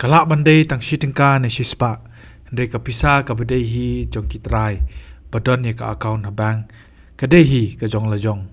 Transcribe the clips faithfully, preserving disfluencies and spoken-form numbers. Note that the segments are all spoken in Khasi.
Lah ban dei tang shi tyngka ne shi spah, hynrei ka pisa kaba dei hi jong ki trai ba don ïa ka account ha bank ka dei hi ka jong la jong.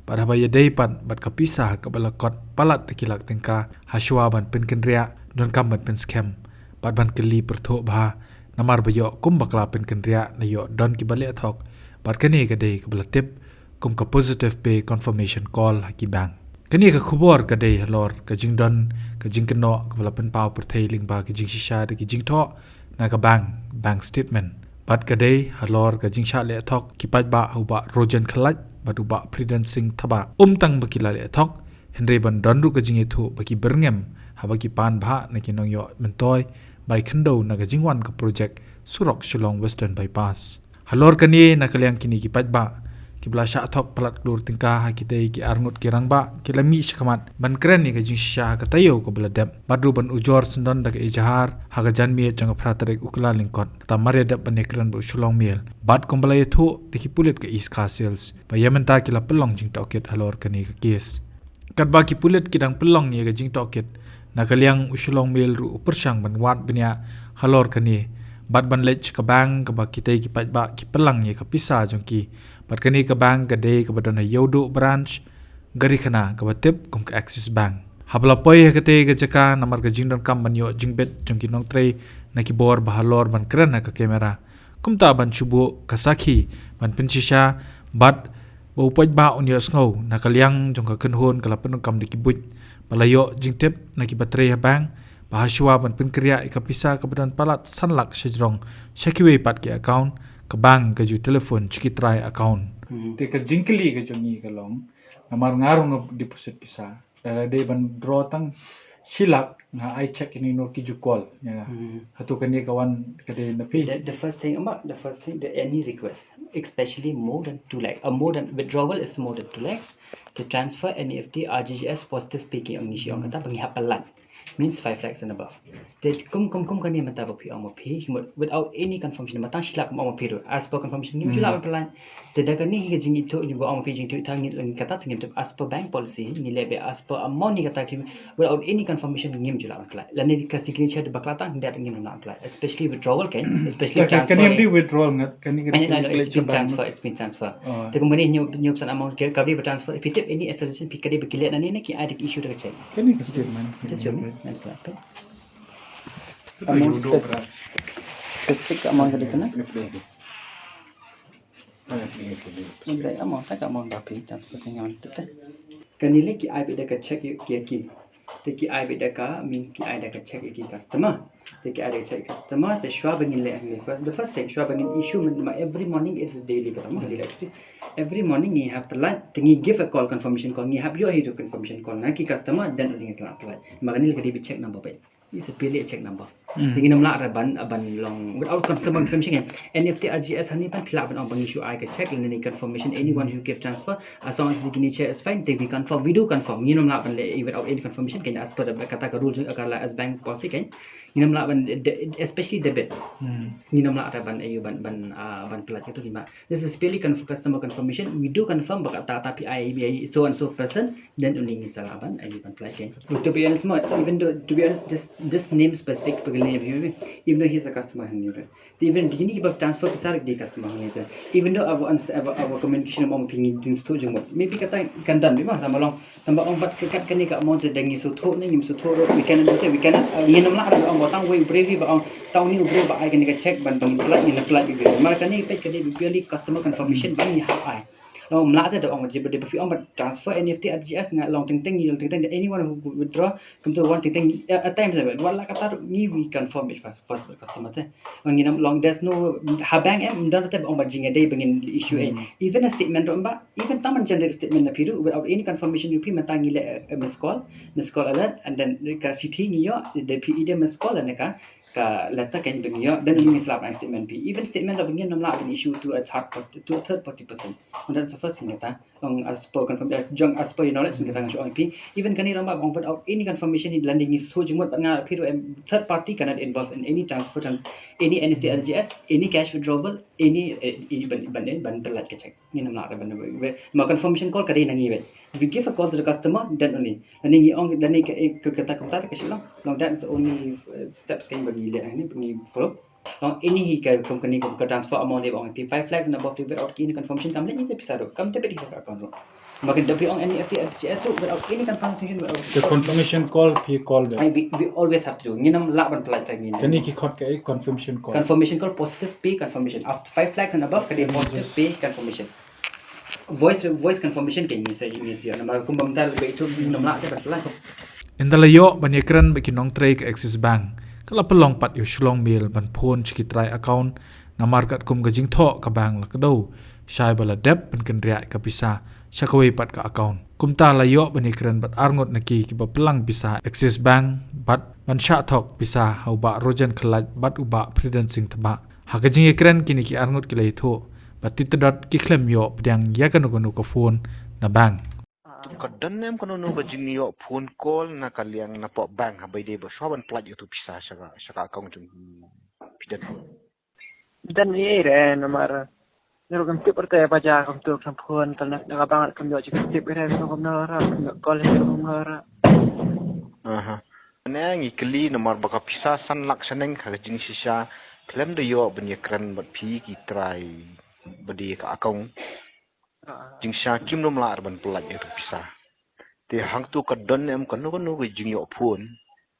Bad haba ïadei pat bad ka pisa kaba la kot palat da ki lak tyngka, ha shuwa ban pynkynriah donkam ban pynskhem bad ban kylli pyrthuh bha, namar ba ïoh kum bakla pynkynriah ne ïoh don kiba leh thok. Bad kane ka dei kaba la tip kum ka positive pay confirmation call ha ki bank. Kane ka khubor ka dei halor ka jingdon ka jingkynnoh kaba la pynpaw pyrthei lyngba ka jingshisha da ki jingthoh na ka bank, bank statement. Bad ka dei halor ka jingshah leh thok ki paidbah ha u Bah Rojan Khlait bad u Bah Pridan Singh Thabah. Um tang ba ki la leh thok, hynrei ban don ruh ka jingïathuh ba ki byrngem haba ki pan bha na ki nongïoh myntoi bai khyndew na ka jingwan ka projek surok Shillong Western Bypass. Halor kane, na ka liang kine ki paidbah kiba la shah thok palat klur tyngka ha kitei ki arngut ki rangbah ki la mih shakhmat ban kren ïa ka jingshisha ha ka taïew kaba la dep, bad ruh ban ujor syndon da ka ejahar ha ka janmiet jong ka phra tarik u Kyllalyngkot, kata mar ïa dep ban ïakren bad u Shillong Mail. Bad kumba la ïathuh da ki pulit ka East Khasi Hills ba ïa mynta ki la pynlong jingtohkit halor kane ka kes. Katba ki pulit ki dang pynlong ïa ka jingtohkit, na ka liang u Shillong Mail ruh u pyrshang ban wad bniah halor kane bad ban leit sha ka bank kaba kitei ki paidbah ki pynlang ïa ka pisa jong ki. Bad kane ka bank ka dei kaba don ha Ïewduh branch, Garikhana, kaba tip kum ka Axis Bank. Haba la poi ha katei ka jaka, namar ka jingdonkam ban ïoh jingbit jong ki nongtrei na ki bor ba halor ban kren ha ka kamera, kumta ban shu buh ka sakhi ban pynshisha bad ba u paidbah un ïohsngew na ka liang jong ka kynhun ka la pyndonkam da ki buit ba la ïoh jingtip na kiba trei ha bank ba ha shuwa ban pynkynriah ïa ka pisa kaba don palat san lak shajrong sha kiwei pat ki account, ka bank ka ju telephone sha ki trai account. Hmm. Te ka jingkylli ka jong ngi ka long, namar nga ruh nga deposit pisa, lada dei ban draw tang shi lak, nga ai cheque ïa ngi, noh ki ju call ïa nga. Hmm. Hato kane ka wan ka dei na phi? The, the first thing, Amar, the first thing, the any request, especially more than two lakh, or more than, withdrawal is more than two lakhs. The transfer, N E F T, R T G S, positive pay ki ong ngi, shi ong kata ba ngi hap pynlait, means five lakhs and above. Te kum, kum, kum kane mynta ba phi ong ba phi, without any confirmation, mynta shi lak kum ong ba phi ruh, as per confirmation ngim ju lah ban pynlait. Te da kane hi ka jingithuh, ba ong ba phi jingithuh, tang ngi kata, tang ngim tip, as per bank policy ngi leh beit as per amount hi kata ki, without any confirmation ngim ju lah ban pynlait. Lane ka signature da ba khlad tang, ngim lah ban pynlait, especially withdrawal kan, especially transfer. Kane em dei withdrawal ngat, kane ka, I know, I know, it's been transfer, it's been transfer. Oh. Te kum kane hynñiew, hynñiew percent amount ka, ka dei ba transfer, if you tip any acceleration, phi ka dei ba ki leh na ne, ne ki ai da ki issue da ka cheque. Kane ka statement. Just show me. That's right. Amount spec-, specific amount ka dei kana? Exact amount, ta ka amount ba phi transfer te ngan tip te. Kane leh ki ai beit da ka cheque ïa ki. Te ki ai beit da ka, means ki ai da ka cheque ïa ki customer. Te ki ai da ka cheque customer, te shuwa ba ngin leh hangne first, the first thing, shuwa ba ngin issue, mynta every morning it's daily kata mo, daily activity. Every morning ngi hap pynlait, te ngi give a call, confirmation call, ngi hap ïoh hi tu confirmation call na ki customer, then uni ngi sa lah pynlait. Namar kane ka dei beit cheque number beit. It's a purely a cheque number. Hmm. Te ngin ym lah re ban, ban long without customer confirmation kan. N E F T, R T G S hangne pat phi lah ban ong ba ngi shu ai ka cheque, lane confirmation, anyone who give transfer, as long as the signature is fine, te we confirm, we do confirm. Ngin ym lah ban leh without any confirmation kan, as per the, kata ka rule jong ka la as bank policy kan. Ngin ym lah ban de-, especially debit. Hmm. Ngin ym lah re ban, eh, ban, ban, ah, ban pynlait ïa tu kan. This is purely conf-, customer confirmation. We do confirm ba kata, kata phi ai, ai so and so person, then only ngin sa lah ban, ai ban pynlait kan. To be honest mo, even though, to be honest, this, this name specific, even though he's a customer hangne te. Te even kine kiba transfer pisa ruh ki dei customer hangne te. Even though our ans-, our, our communication ym ong phi ngi jingsngewthuh jingmut. Maybe kata kan dang beit mo, tang ba long. Tang ba ong pat ka kat kane ka amount te da ngi sngewthuh ne ngim sngewthuh ruh, we cannot do that, we cannot, uh, ngin ym lah re ban ong ba tang wei u briew hi ba ong, tang uni u briew ba ai kane ka cheque ban, ban pynlait, ngin pynlait ïa u briew. Namar kane peit ka dei purely customer confirmation ba ngi hap ai. Long ym lah te da ong, ba dei ba phi ong ba transfer N E F T, R T G S, nga long teng teng, ngi long teng teng, anyone who withdraw, kumta wan teng teng, uh, at times, uh, wan lah kata ruh ngi, we confirm it first, first customer te. Ngin ym long, there's no, ha bank em, ym don te ba ong ba jingïadei ba ngin issue ei. Hmm. Even a statement ruh em ba, even tang ban generate statement na phi ruh, without any confirmation jong phi, mynta ngi leh, eh, missed call, missed call alert, and then ka shithi ngi ïoh, da phi either missed call lane ka, ka letter kan ba ngi ïoh, then ngi sa lah ban ai statement phi. Even statement ruh ba ngin ym lah ban issue to a third party, to a third party person. And that's the first thing kata. Ong as per confirm, eh, jong as per your knowledge, kata nga shu ong ïa phi. Even kane ruh em ba ong without any confirmation, lane ngi sngewthuh jingmut bad nga, phi ruh em, third party cannot involve in any transfer, trans-, any N E F T, R T G S, any cash withdrawal, any, eh, eh, ban, ban, eh, ban pynlait ka cheque. Ngin ym lah re ban, eh, ma confirmation call ka dei na ngi beit. We give a call to the customer, then only. Lane ngi ong, lane ka, ka, kata, kata ka shu long. Long, that's the only, uh, steps kan ba ngi leh, ngi, ngi follow. Long any hi ka, kum kane ka, ka transfer amount ba ong phi five lakhs and above, without any confirmation kam leh ïa ka pisa ruh. Kam debit hi ka account ruh. Ba kan debit ong N E F T, R T G S ruh, without any confirmation, without. The confirmation call, phi call back. I, we, we always have to do. Ngin ym lah ban pynlait ka, ngin. Kane ki khot ka, eh, confirmation call. Confirmation call, positive pay confirmation. After five lakhs and above, ka dei positive pay confirmation. Voice, voice confirmation ka ngi sa, ngi sa ïoh. Namar kumba mynta lada ïathuh, ngin ym lah te ban pynlait. Ynda la ïoh ban ïakren bad ki nongtrei ka Axis Bank, ka la pynlong pat ïa u shlong mail ban phone sha ki trai account, namar katkum ka jingthoh ka bank la kdew shai ba la dep ban kynriah ïa ka pisa sha kawei pat ka account. Kumta la ïoh ban ïakren bad arngut na ki kiba pynlang pisa Axis Bank bad ban shah thok pisa ha u Bah Rojan Khlait bad u Bah Prudence Singh Tbah. Ha ka jingïakren, kine ki arngut ki la ïathuh ba titdot ki khlem ïoh pdiang ïa kano kano ka phone na bank. Ka don ne em kano kano ka jingïoh phone call na ka liang na poh bank haba ïadei bad shuwa ban pynlait ïa uto u pisa sha ka, sha ka account jong phi, don? Don ïa re namar ne ruh kam tip, rta ba ja kam tu kam phone, tal na ka bank kam ïoh jingtip ïa re, kam nora kam ïoh call, kam nora. Aha. Ne ngi kylli namar ba ka pisa san lak shaneng, ha ka jingshisha khlem da ïoh ban ïakren bad phi ki trai ba dei ka account. Jingshisha kim nym lah ban pynlait ïa ka pisa. Te hangto ka don ne em kano kano ka jingïoh phone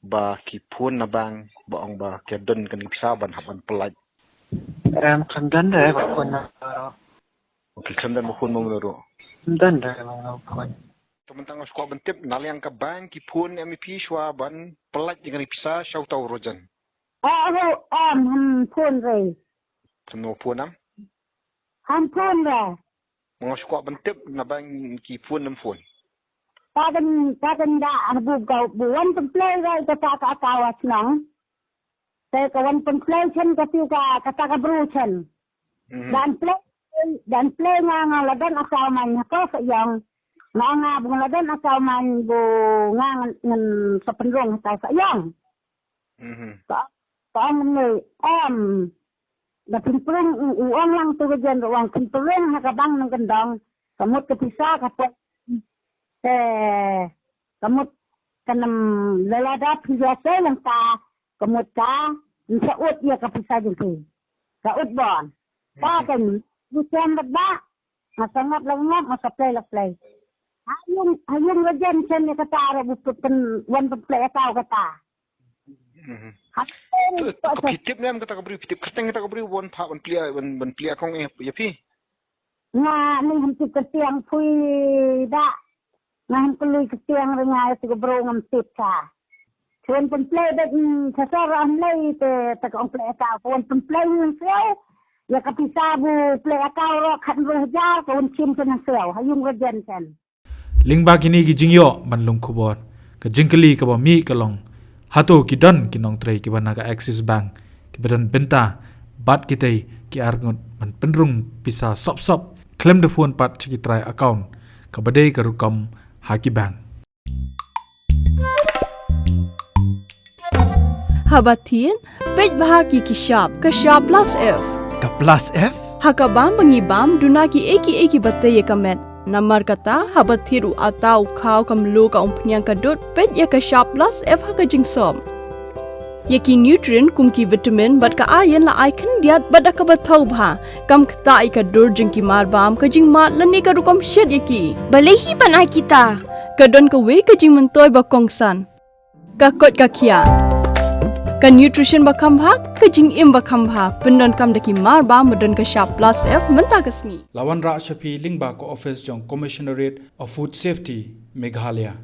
ba ki phone na bank ba ong ba ki don kane ka pisa ban hap ban pynlait? Em, kam don re ba phone na ruh. Ki khlem don ba phone mo ruh. Kam don re ba phone. Te mynta nga shu kwah ban tip, na liang ka bank ki phone ne em ïa phi shuwa ban pynlait ïa kane ka pisa sha uta u Rojan? Ah, ho, em, ham phone re. Khlem phone am? Ham phone re. Nga shu kwah ban tip na bank ki phone ne em phone? Ta kan, ta kan da, ah, bu ka, bu wan pynplay re kata ka account shnong. Te ka wan pynplay shen ka tu ka, kata ka bru shen. Dan play, dan play nga, nga la don account man ha ka sa ïong. Nga, nga bu la don account man bu nga ngan, ngan sa pynrung ha ka sa ïong. Ka, ka ong ne, em, da pynprung, u ong lang tu ka jen ruh, ong pynprung ha ka bank nongkyndong, ka mut ka pisa ka poi. Te ka mut ka nam lada phi ïa sei lang ta, ka mut ka, ym sa ud ïa ka pisa jong phi. Ka ud bun. Ta kan, bu sem bad ba, nga sa ngop la ngop, nga sa play la play. Ha ïung, ha ïung Rojan shen ïa kata ruh bu pyn, wan pynplay account kata. Ka phi tip ne em kata ka briew, phi tip kyrteng kata ka briew ban phah ban plie, ban, ban plie account ïa, ïa phi? Nga ni ham tip kyrteng phi da. Nga ham kylli kyrteng re nga ïa tu ka briew ngam tip ka. Wan pynplay da, mm, sa sa ra ham lei te, te ka ong play account, wan pynplay ngan siaw. Ïa ka pisa bu play account ruh khat hynriew hajar, ka wan shim shen ngan siaw ha ïung Rojan shen. Lyngba kine ki jingïoh ban lung khubor, ka jingkylli kaba mih ka long, hato ki don ki nongtrei kiba na ka Axis Bank kiba don bynta bad kitei ki arngut ban pynrung pisa sop sop khlem da phone pat sha ki trai account, kaba dei ka rukom ha ki bank. Haba thied, peit bha ki ki shap, ka shap plus F. Ka plus F? Ha ka bam ba ngi bam, duna kiei kiei kiba tei ïa ka met. Namar kata, haba thied u atta, u khaw, ka mluh, ka umphniang, ka dud, peit ïa ka shap plus F ha ka jingsop. Ïa ki nutrient kum ki vitamin bad ka iron la ai khyndiat bad da kaba thaw bha. Kam ktah ïa ka dur jong ki mar bam, ka jingmad lane ka rukom shet ïa ki. Balei hi ban ai kita? Ka don kawei ka jingmyntoi ba kongsan. Ka koit ka khiah. Ka nutrition ba kham bha, ka jingim ba kham bha, pyndonkam da ki mar bam ba don ka shap plus F mynta ka sngi. La wanrah sha phi lyngba ka office jong Commissionerate of Food Safety, Meghalaya.